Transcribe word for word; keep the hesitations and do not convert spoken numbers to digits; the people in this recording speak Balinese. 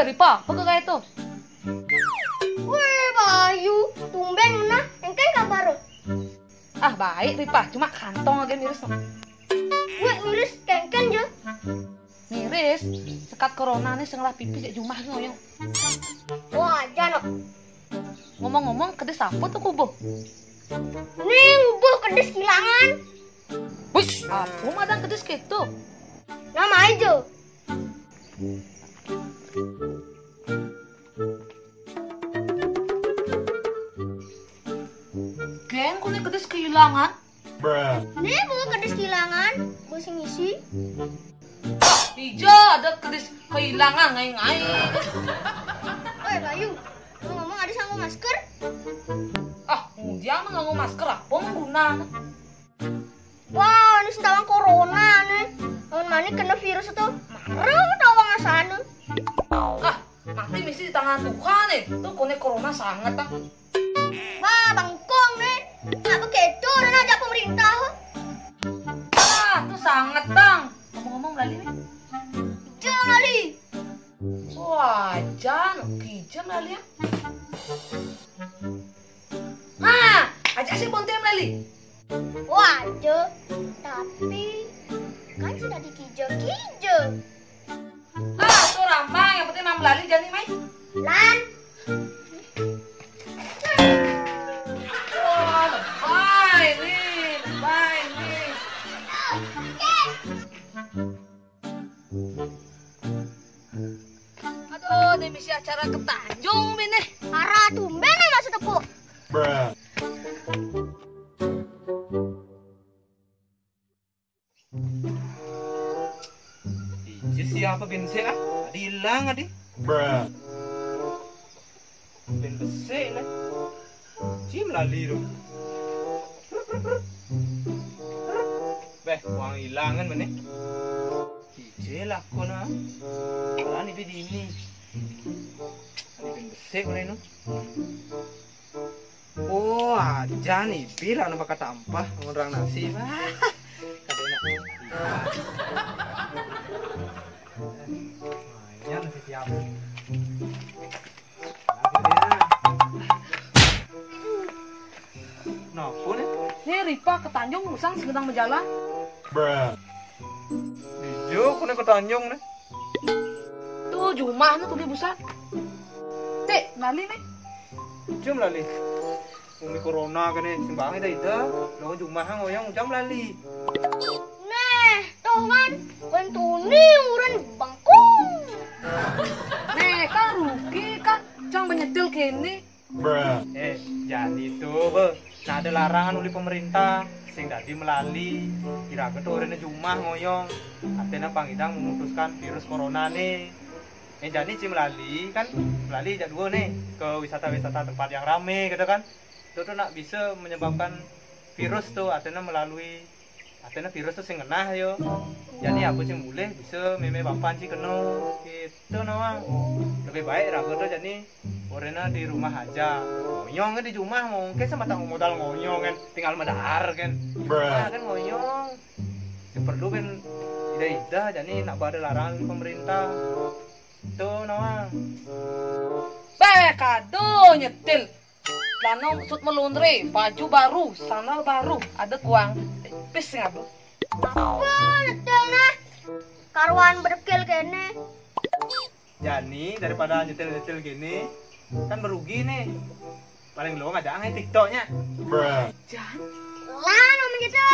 Ripa, apa kaya itu? Weh, Bayu, tumben nah, engke kabar. Ah, baik, Ripa, cuma kantong aja miris. Weh, miris kengken jo. Miris, sekat corona nih sing lah pipis di rumah ngoyong. Wah, aja no. Ngomong-ngomong, kedis apa tuh kubuh? Nih, ngubuh kedis kehilangan. Wih, apa madang kedis gitu? Nama aja. Geng, kok nih kedis kehilangan? Nih, buku kedis kehilangan, buku sing isi. Ija ada kedis kehilangan ngai-ngai. Oi, Bayu, lu ngomong ada sanggup masker? Ah, dia mah nganggo masker apa mengguna? Wah, ini sentawang corona nih. Lawan mani kena virus itu, marah tawang asana. Ah, mati mesti di tangan Tuhan nih. Tuh kone corona sangat ah. Wah, bangkong nih. Nggak begitu, udah ngajak pemerintah. Ah, tuh sangat bang. Ngomong-ngomong lali nih. Jangan lali. Wah, jangan kijam lali ya. Nah, aja sih bonte melali. Waduh, tapi kan sudah dikijau-kijau. Ah, tuh rambang, yang penting mam melali jani mai. Lan. Wah, lebay nih, lebay nih. Aduh, ini misi acara ke Tanjung ini. Arah tumben nih masih tepuk. Ije siapa bin sik ah? Tadi hilang tadi. Bin besik lah. Cim lali tu. Beh, uang hilangan mana? Ije lah aku nah. Lah ni bini ni. Ni bin besik mana tu? Oh, aja nih, bilang nama kata ampah, ngurang nasi. Wah, kada enak. Lumayan nasi siap. Kenapa nih? Nih, Ripa ke Tanjung, usang sekedang berjalan. Ijo, aku nih ke Tanjung nih. Tuh, jumah nih, tuh dia busan. Cek, lali nih. Jum lali. Umi corona kene sing banget dah itu. Lo jumah ngoyong jam lali. Neh, tuh kan, kan tuni uran bangkung. Neh, kan rugi kan, cang menyetil kene. Eh, jadi tuh, be, nah ada larangan oleh pemerintah. Sing dadi melali, kira tuh orangnya jumah ngoyong. Artinya pangidang memutuskan virus corona nih. Eh, jadi ci melali kan, melali jak dua nih ke wisata-wisata tempat yang rame gitu kan. Itu tuh nak bisa menyebabkan virus tuh, artinya melalui, artinya virus tuh sing ngenah yo. Jadi apa sing boleh bisa meme bapan ci kena gitu nawang. Lebih baik raga tuh jadi orena di rumah aja. Ngoyong kan di rumah mungkin sama tak modal ngoyong kan, tinggal medar kan. Di rumah kan ngoyong. Sing perlu kan ida-ida jadi nak ada larangan pemerintah. Tuh nawang. Beh, kado nyetil. Lanong sut melundre, baju baru, sandal baru, ada kuang. Pis ngadu. Apa nyetil nah? Karuan berdekil kene. Jani daripada nyetil-nyetil gini kan merugi nih. Paling lo ngajak ngai TikToknya. Jan. Lah, ngomong gitu.